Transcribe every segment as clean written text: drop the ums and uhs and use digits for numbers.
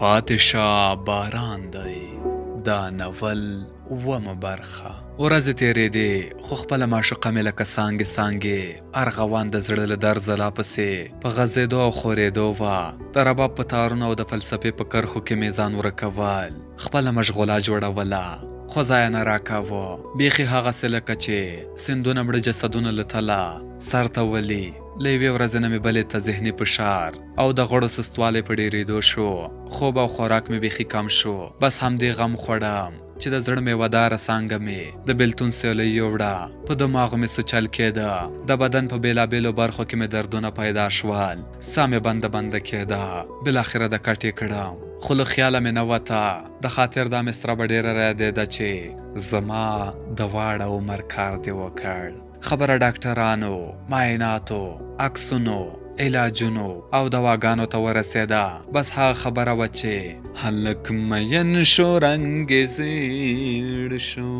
پاتې شه باران دی دا ناول اوومه برخه. ورځې تېرېدې، خو خپله معشوقه مې لکه څانګې څانګې ارغوان د زړه له درزه لا پسې په غځېدو او خورېدو وه. د رباب په تارونو او د فلسفې په کرښو کې مې ځان ورکول، خپله مشغولا جوړوله، خو ځای یې نه راکاوه. بېخي هغسې لکه چې سیندونه مړه جسدونه له تله سر ته ولي. له یوې ورځې نه مې بلې ته ذهني فشار او د غړو سستوالی په ډېرېدو شو. خوب او خوراک مې بیخي کم شو. بس همدې غم خوړم چې د زړه مېوه داره څانګه مې د بېلتون سیلۍ یوړه. په دماغو مې څه چل کېده. د بدن په بېلابېلو برخو کې مې دردونه پیدا شول. ساه مې بنده بنده کېده. بالاخره د کټ یې کړم. خو له خیاله مې نه وته. د خاطر دا مصره به ډېره رایادېده چې. زما د واړه عمر کار دې وکړ. خبره ډاکټرانو، معایناتو، عکسونو، علاجونو او دواګانو ته ورسېده، بس هغه خبره وه چې. هلک مین شو رنګ یې زیړ شو،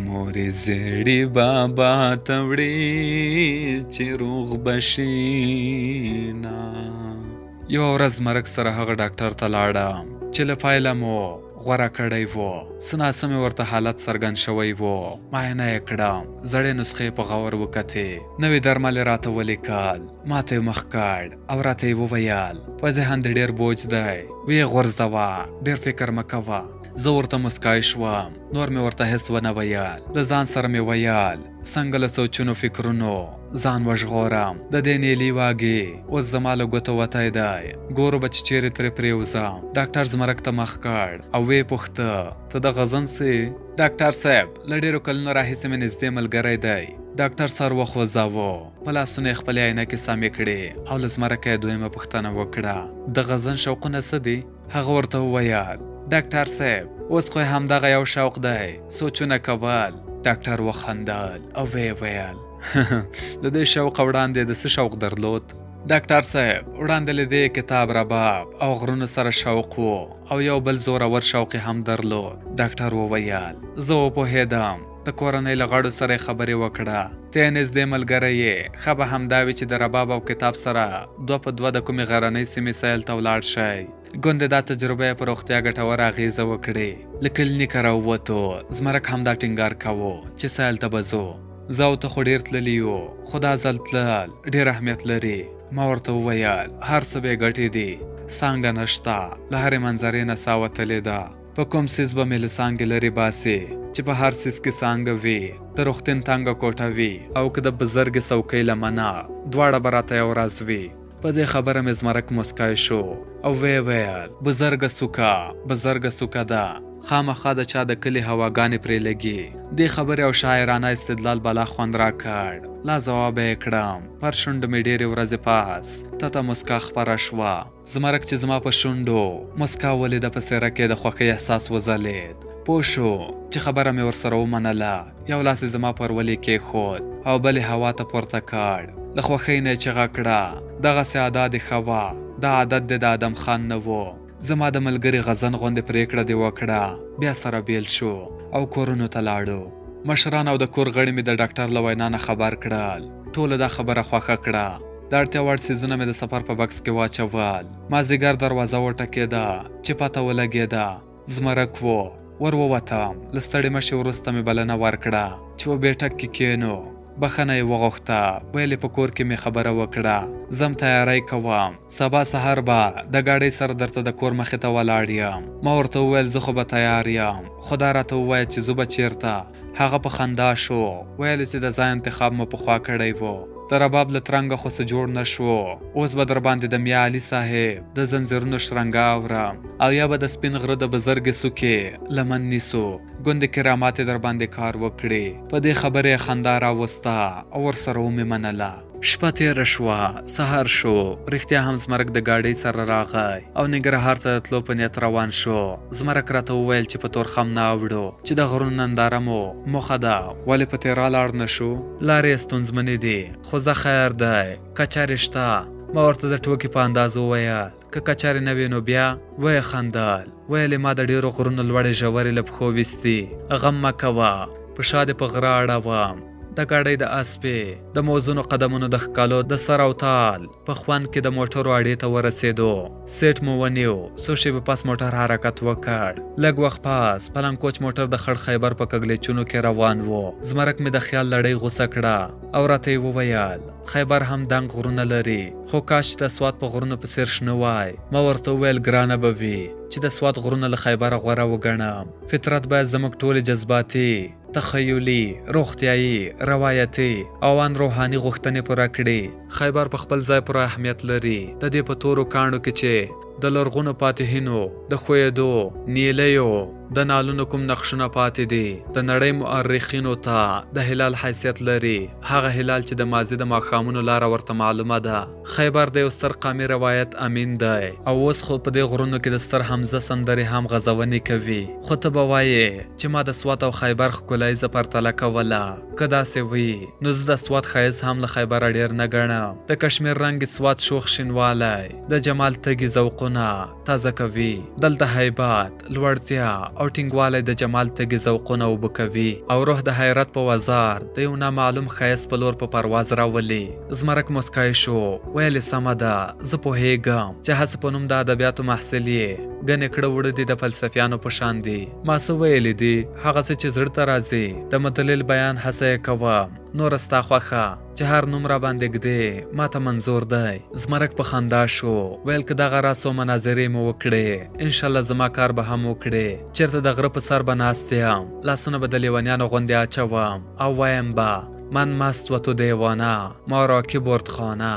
مور یې زیړي بابا ته وړي چې روغ به شینه. یوه ورځ زمرک سره هغه ډاکټر ته لاړم چې له پیله مو غوره کړی وو. څه نا څه مې ورته حالت څرګند شوی وو. معاینه یې کړم، زړې نسخې یې په غور وکتې، نوي درمل یې راته ولیکل، ماته یې مخ کړ او راته یې وویل، په ذهن دې ډېر بوج دی، ویې غورځوه، ډېر فکر مه کوه. زه ورته موسکای شوم، نور مې ورته هېڅ ونه ویل، له ځان سره مې ویل، څنګه له سوچونو فکرونو ځان وژغورم، د دې نیلي واګي اوس زما له ګوتو وتی دی، ګورو به چې چېرې ترې پرېوځم. ډاکټر زمرک ته مخ کړ او ویې پوښته، ته د غزن څه یې؟ ډاکټر صاحب له ډېرو کلونو راهیسې مې نږدې ملګری دی. ډاکټر سر وخوځاوه، په لاسونو یې خپلې عینکې سمې کړې او له زمرکه یې دویمه پوښتنه وکړه، د غزن شوقونه څه دي؟ هغه ورته وویل، ډاکټر صاحب اوس خو یې همدغه یو شوق دی، سوچونه کول. ډاکټر وخندل او ویې ویل، له دې شوقه وړاندې د څه شوق درلود؟ ډاکټر صاحب وړاندې له دې کتاب رباب او غرونو سره شوق و او یو بل زورور شوق یې هم درلود. ډاکټر وویل، زه وپوهېدم، د کورنۍ له غړو سره یې خبرې وکړه، ته یې نږدې ملګری یې، ښه به همدا وي چې د رباب او کتاب سره دوه په دوه د کومې غرنۍ سیمې سیل ته ولاړ شئ. ګوندې دا تجربه یې په روغتیا ګټوره اغېزه وکړي. له کلینیکه راووتو، زمرک همدا ټینګار کاوه چې سیل ته به ځو. زه او ته خو ډېر تللي یو، خو دا ځل تلل ډېر اهمیت لري. ما ورته وویل، هر څه بې ګټې دي، څانګه نشته، له هرې منظرې نه ساه وتلې ده. په کوم څیز به مې له څانګې لرې باسې چې په هر څیز کې څانګه وي، د روغتون تنګه کوټه وي او که د بزرګې څوکۍ لمنه، دواړه به راته یو راز وي. په دې خبره مې زمرک موسکی شو او ویې ویل، بزرګه څوکه، بزرګه څوکه ده، خامخا د چا د کلي هواګانې پرې لګي. دې خبرې او شاعرانه استدلال بلا خوند راکړ، لا ځوابه یې کړم، پر شونډو مې ډېرې ورځې پس تته موسکا خپره شوه. زمرک چې زما په شونډو مسکا ولیده په څېره کې د خوښۍ احساس وځلېد. پوه شو چې خبره مې ورسره ومنله. یو لاس یې زما پر ولي کېښود او بل یې هوا ته پورته کړ. له خوښۍ نه یې چغه کړه، دغسې ادا دې ښه وه، دا عادت دې د ادم خان نه و. زما د ملګري غزن غوندې پرېکړه دې وکړه. بیا سره بېل شو او کورونو ته لاړو. مشران او د کور غړي مې د ډاکټر له وینا نه خبر کړل. ټولو دا خبره خوښه کړه. د اړتیا وړ څیزونه مې د سفر په بکس کې واچول. مازیګر دروازه وټکېده چې پته ولګېده زمرک و. ور ووتم. له ستړې مشې وروسته مې بلنه ورکړه چې په بیټک کې کېنو. بښنه یې وغوښته، ویل یې په کور کې مې خبره وکړه، ځم تیاری کوم، سبا سهار به د ګاډۍ سره درته د کور مخې ته ولاړ یم. ما ورته وویل زه خو به تیار یم، خو دا راته ووایه چې ځو به چېرته؟ هغه په خندا شو، ویل یې چې د ځای انتخاب مو پخوا کړی و، د رباب له ترنګه خو څه جوړ نه شو، اوس به درباندې د میا علي صاحب د ځنځیرونو شرنګا اورم او یا به د سپین غره د بزرګې څوکې لمن نیسو، ګوندې کرامات یې درباندې کار وکړي. په دې خبره یې خندا راوسته او ورسره ومې منله. شپه تېره شوه، سهار شو، رښتیا هم زمرک د ګاډۍ سره راغی او ننګرهار ته د تلو په نیت روان شو. زمرک راته وویل چې په تورخم نه اوړو، چې د غرونو ننداره مو موخه ده، ولې په تیرا لاړ نه شو؟ لارې یې ستونزمنې دي، خو ځه خیر دی، کچرې شته. ما ورته د ټوکې په انداز وویل، که کچرې نه وې نو بیا؟ ویې خندل، ویل یې ما د ډېرو غرونو لوړې ژورې له پښو ویستي، غم مه کوه، په شا دې په غره اړوم. د ګاډۍ د اسپې د موزونو قدمونو د ښکلو د سر او تال په خوند کې د موټرو اډې ته ورسېدو. سیټ مو ونیو. څو شېبې پس موټر حرکت وکړ. لږ وخت پس پلنګ کوچ موټر د خړ خیبر په کږلېچونو کې روان و. زمرک مې د خیال لړۍ غوڅه کړه او راته یې وویل، خیبر هم دنګ غرونه لري، خو کاش چې د سوات په غرونو په څېر شنه وای. ما ورته وویل، ګرانه به وي چې د سوات غرونه له خیبره غوره وګڼم. فطرت باید زموږ ټولې جذباتي، تخیلي، روغتیايي، روایتي او ان روحاني غوښتنې پوره کړي. خیبر په خپل ځای پوره اهمیت لري. د دې په تورو کاڼو کې چې د لرغونو فاتحینو د ښویېدو نیلیو د نالونو کوم نقشونه پاتې دي، د نړۍ مؤرخینو ته د هلال حیثیت لري، هغه هلال چې د ماضي د ماښامونو لاره ورته معلومه ده. خیبر د یو ستر قامي روایت امین دی او اوس خو په دې غرونو کې د ستر حمزه سندرې هم غځونې کوي. خو ته به وایې چې ما د سوات او خیبر ښکلاییزه پرتله کوله. که داسې وي نو زه د سوات ښایست هم له خیبره ډېر نه ګڼم. د کشمیر رنګ سوات شوخ شینوالی د جمال تږي ذوقونه تازه کوي. دلته هیبت، لوړتیا او ټینګوالی د جمال تږي ذوقونه اوبه کوي او روح د حیرت په وزار د یو نامعلوم ښایست په لور په پرواز راولي. زمرک موسکی شو، ویل یې سمه ده، زه پوهېږم چې هسې په نوم د ادبیاتو محصل یې، ګنې کړه وړه دې د فلسفیانو په شان دي. ما څه ویلي دي، هغه څه چې زړه ته راځي، د مدلل بیان هڅه یې کوم، نوره ستا خوښه، چې هر نوم راباندې ږدې، ماته منظور دی. زمرک په خندا شو، ویل که دغه راز څو مناظرې مو وکړې، انشاالله زما کار به هم وکړې، چېرته د غره په سر به ناست یم، لاسونه به د لیونیانو غوندې اچوم او وایم به، من مست و تو دیوانه، ما را کی برد خانه.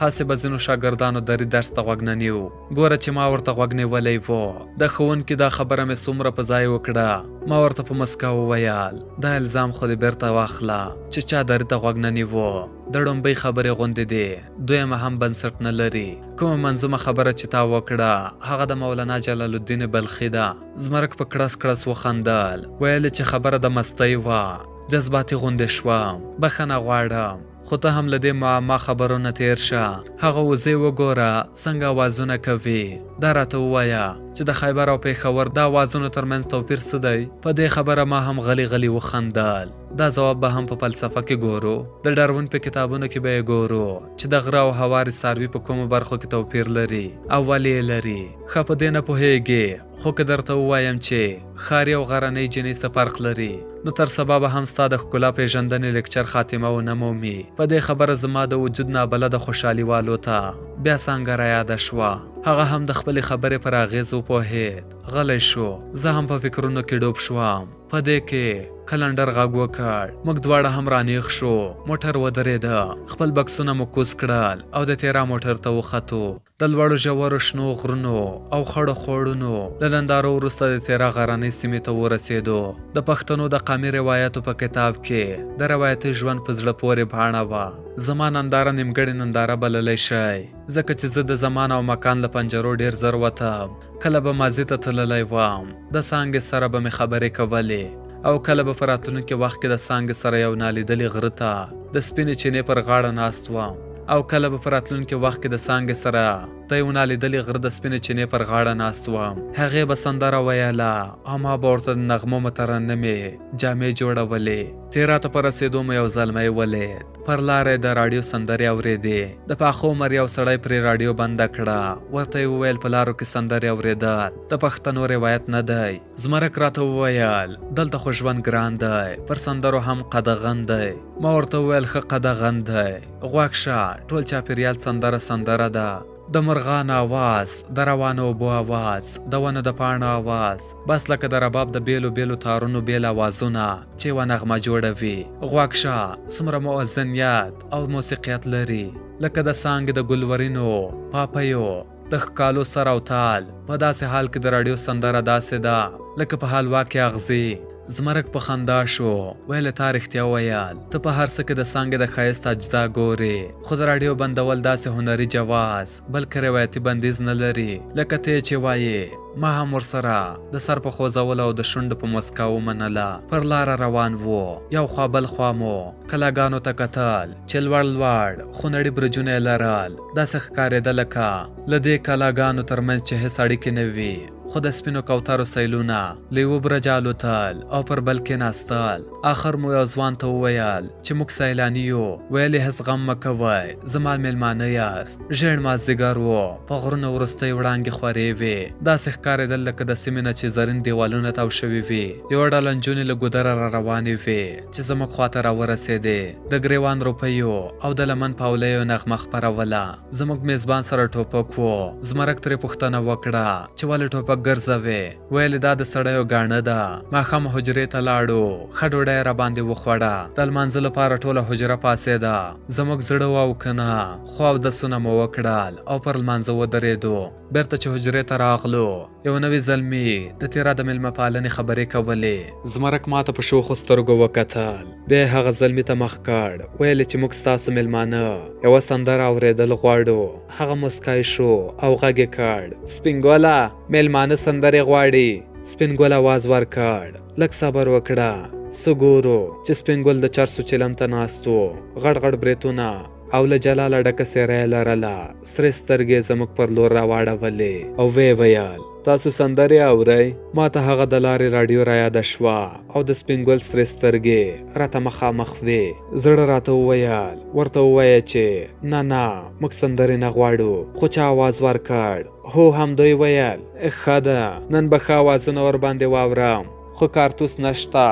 هسې به ځینو شاګردانو دري درس ته غوږ نه نیو. ګوره چې ما ورته غوږ نیولی و. د ښوونکي دا خبره مې څومره په ځای وکړه. ما ورته په مسکا وویل، دا الزام خو دې بېرته واخله چې چا دري ته غوږ نه نیو. د ړومبۍ خبرې غوندې دې دویمه هم بنسټ نه لري. کومه منظومه خبره چې تا وکړه هغه د مولانا جلال الدین بلخي ده. زمرک په کړس کړس وخندل، ویل یې چې خبره د مستۍ وه. جذباتي غوندې شوم، بښنه غواړم، خو ته هم له دې معما خبرو نه تېر شه. هغه وزې وګوره څنګه اوازونه کوي. دا راته ووایه چې د خیبر او پېښور د اوازونو ترمنځ توپیر څه دی؟ په دې خبره ما هم غلي غلي وخندل. دا ځواب به هم په فلسفه کې ګورو، د ډاروین په کتابونو کې به یې ګورو چې د غره او هوارې څاروي په کومو برخو کې توپیر لري او ولې یې لري. ښه په دې نه پوهېږې، خو که درته ووایم چې ښاري او غرنۍ جینۍ څه فرق لري، نو تر سبا به هم ستا د ښکلا پېژندنې لیکچر خاتمه ونه مومي. په دې خبره زما د وجود نابلده خوشحالي والوته. بیا څانګه رایاده شوه. هغه هم د خپلې خبرې پر اغېز وپوهېد. غلی شو. زه هم په فکرونو کې ډوب شوم. په دې کې کلنډر غږ وکړ. موږ دواړه هم رانیغ شو. موټر ودرېده. خپل بکسونه مو کوز کړل او د تیرا موټر ته وختو. د لوړو ژورو شنو غرونو او خړو خوړونو له نندارو وروسته د تیرا غرنۍ سیمې ته ورسېدو. د پښتنو د قامي روایاتو په کتاب کې د روایتي ژوند په زړه پورې بڼه وه. زما ننداره نیمګړې ننداره بللی شئ، ځکه چې زه د زمان او مکان له پنجرو ډېر زر وتم. کله به ماضي ته تللی وم، د څانګې سره به مې خبرې کولې او کله به په راتلونکي وخت کې د څانګې سره یو نالیدلي غره ته د سپینې چینې پر غاړه ناست وم او کله به په راتلونکي وخت کې د څانګې سره د یو نالیدلي غره د سپینې چینې پر غاړه ناست وم. هغې به سندره ویله او ما به ورته د نغمو مترنمې جامې جوړولې. تیرا ته په رسېدو مو یو زلمی ولید. پر لاره یې د راډیو سندرې اورېدې. د پاخه عمر یو سړی پرې راډیو بنده کړه. ورته یې وویل په لارو کې سندرې اورېدل د پښتنو روایت نه دی. زمرک راته وویل دلته خو ژوند ګران دی، پر سندرو هم قدغن دی. ما ورته وویل ښه قدغن دی، غوږ شه، ټول چاپېریال سندره سندره ده. د مرغانو اواز، د روانو اوبو اواز، د ونو د پاڼو اواز، بس لکه د رباب د بېلو بېلو تارونو بېل اوازونه چې یوه نغمه جوړوي. غوږ شه، څومره مؤذنیت او موسیقیت لري، لکه د څانګې د ګلورینو پاپیو د ښکالو سر او تال. په داسې حال کې د راډیو سندره داسې ده لکه په حلوا کې اغزي. زمرک په خندا شو، ویل تا رښتیا ویل، ته په هر څه کې د څانګې د ښایست اجزا ګورې، خو د راډیو بندول داسې هنري جواز، بلکې روایتي بندیز نه لري، لکه ته یې چې وایې. ما هم ورسره د سر په خوځولو او د شونډو په موسکا ومنله. پر لاره روان وو. یو خوا بل خوا مو کلاګانو ته کتل چې لوړ لوړ خونړي برجونه یې لرل. داسې ښکارېده لکه له دې کلاګانو ترمنځ چې هېڅ اړیکې نه وي. خو د سپینو کوترو سیلونه له یوه برجه الوتل او پر بل کېناستل. اخر مو یو ځوان ته وویل چې موږ سیلاني یو. ویل یې هېڅ غم مه کوئ، زما مېلمانه یاست. ژېړ مازدیګر و، په غرونو وروستۍ وړانګې خورې وې. داسې ښکارېدل لکه د سیمې نه چې زرین دېوالونه تاو شوي وي. یوه ډله نجونې له ګودره را روانې وې چې زموږ خواته راورسېدې. د ګرېوان روپیو او د لمن پاولیو نغمه خپروله. زموږ میزبان سره ټوپک و. زمرک ترې پوښتنه وکړه چې ولې ټوپک ګرځوې؟ ویل یې دا د سړیو ګاڼه ده. ماښام حجرې ته لاړو. ښه ډوډۍ یې راباندې وخوړه. د لمانځه لپاره ټوله حجره پاڅېده. زموږ زړه و او که نه، خو اودسونه مو وکړل او پر لمانځه ودرېدو. بېرته چې حجرې ته راغلو، یو نوي زلمي د تیرا د مېلمه پالنې خبرې کولې. زمرک ماته په شوخو سترګو وکتل، بیا یې هغه زلمي ته مخ کړ، ویل یې چې موږ ستاسو مېلمانه یوه سندره اورېدل غواړو. هغه موسکی شو او غږ یې کړ، سپین ګله! مېلمانه سندرې غواړي. سپین ګل اواز ورکړ، لږ صبر وکړه، څه ګورو چې سپین ګل د چرسو چیلم ته ناست و، غټ غټ برېتونه او له جلاله ډکه څېره یې لرله، سرې سترګې یې زموږ پر لور راواړولې او ویې ویل، تاسو سندرې اورئ؟ ما ته هغه د لارې راډیو رایاده شوه او د سپین ګل سرې سترګې راته مخامخ وې. زړه راته وویل، ورته ووایه چې نه نه، موږ سندرې نه غواړو. خو چا اواز ورکړ، هو همدوی ویل، ښه ده، نن به ښه اوازونه ورباندې واورم. خو کارتوس نشته،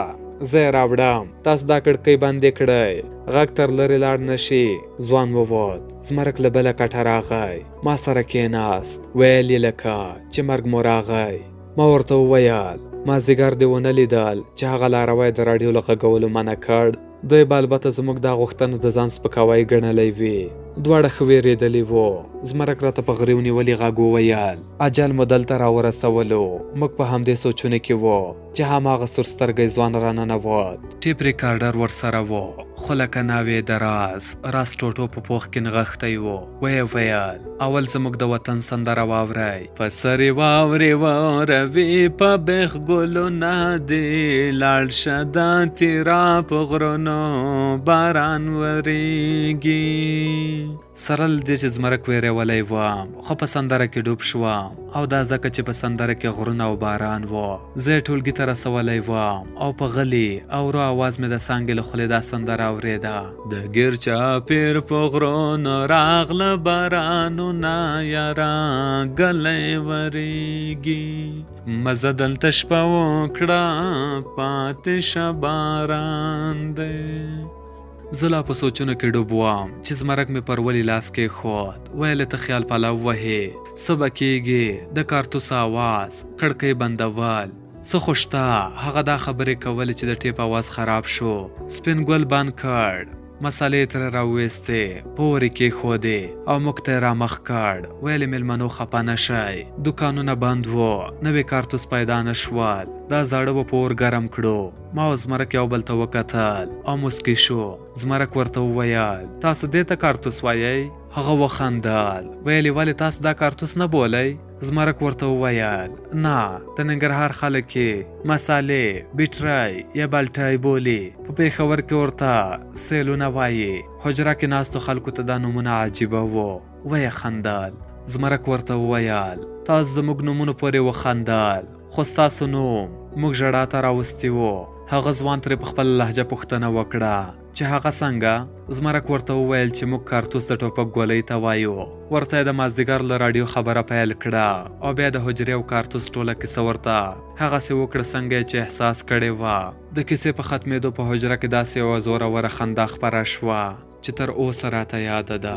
زه یې راوړم، تاسو دا کړکۍ بندې کړئ، غږ تر لرې لاړ نه شي. ځوان ووت، زمرک له بله کټه راغی، ما سره کېناست، ویل یې لکه چې مرګ مو راغی. ما ورته وویل، مازدیګر دې ونه لیدل چې هغه لاروی د راډیو له غږولو منع کړ؟ دوی به البته زموږ دا غوښتنه د ځان سپکاوی ګڼلی وي. دواړه ښه وېرېدلي وو. زمرک راته په غریو نیولي غږ وویل، اجل مو دلته راورسولو. موږ په همدې سوچونو کې وو چې هماغه سور سترګی ځوان راننوت. ټیپ ریکارډر ورسره و، خو لکه ناوې د راز راز ټوټو په پوښ کې نغښتی و. ویې ویل، اول زموږ د وطن سندره واورئ. په سرې واورې وروي په بېخ ګلونه دي، لاړ شه د تیرا په غرونو باران ورېږي. سره له دې چې زمرک وېرولی وم، خو په سندره کې ډوب شوم او دا ځکه چې په سندره کې غرونه او باران و. زه یې ټولګي ته رسولی وم او په غلي او ورو اواز مې د څانګې له خولې دا سندره اورېده. د ګیر چاپیر په غرونو راغله بارانونه یاره ګلی وریږي. مزه دلته شپه وکړه پاتې شه باران دی. زه لا په سوچونو کې ډوب وم چې زمرک مې پر ولي لاس کېښود، ویل یې ته خیال پلو وهې، څه به کېږي، د کارتوس اواز، کړکۍ بندول، څه خو شته، هغه دا خبرې کولې چې د ټیپ اواز خراب شو، سپین ګل بند کړ، مسالې یې ترې راوویستې، په اور یې کېښودې او موږ ته یې رامخ کړ، ویل یې مېلمنو خپه نه شئ، دوکانونه بند وو، نوي کارتوس پیدا نه شول، دا زاړه به په اور ګرم کړو. ما او زمرک یو بل ته وکتل او موسکی شو. زمرک ورته وویل، تاسو دې ته کارتوس وایئ؟ هغه وخندل، ویل یې ولې تاسو دا کارتوس نه بولئ؟ زمرک ورته وویل، نه، د ننګرهار خلک یې مسالې، بیټرۍ یا بالټۍ بولي، په پېښور کې ورته سیلونه وایي. حجره کې ناستو خلکو ته دا نومونه عجیبه وو، ویې خندل. زمرک ورته وویل، تاسو زموږ نومونو پورې وخندل، خو ستاسو نوم موږ ژړا ته راوستي وو. هغه ځوان ترې په خپله لهجه پوښتنه وکړه چې هغه څنګه؟ زمرک ورته وویل چې موږ کارتوس د ټوپک ګولۍ ته وایو. ورته یې د مازدیګر له راډیو خبره پیل کړه او بیا د حجرې او کارتوس ټوله کیسه ورته هغسې وکړه څنګه یې چې احساس کړې وه. د کیسې په ختمېدو په حجره کې داسې یوه زوروره خندا خپره شوه چې تر اوسه راته یاده ده.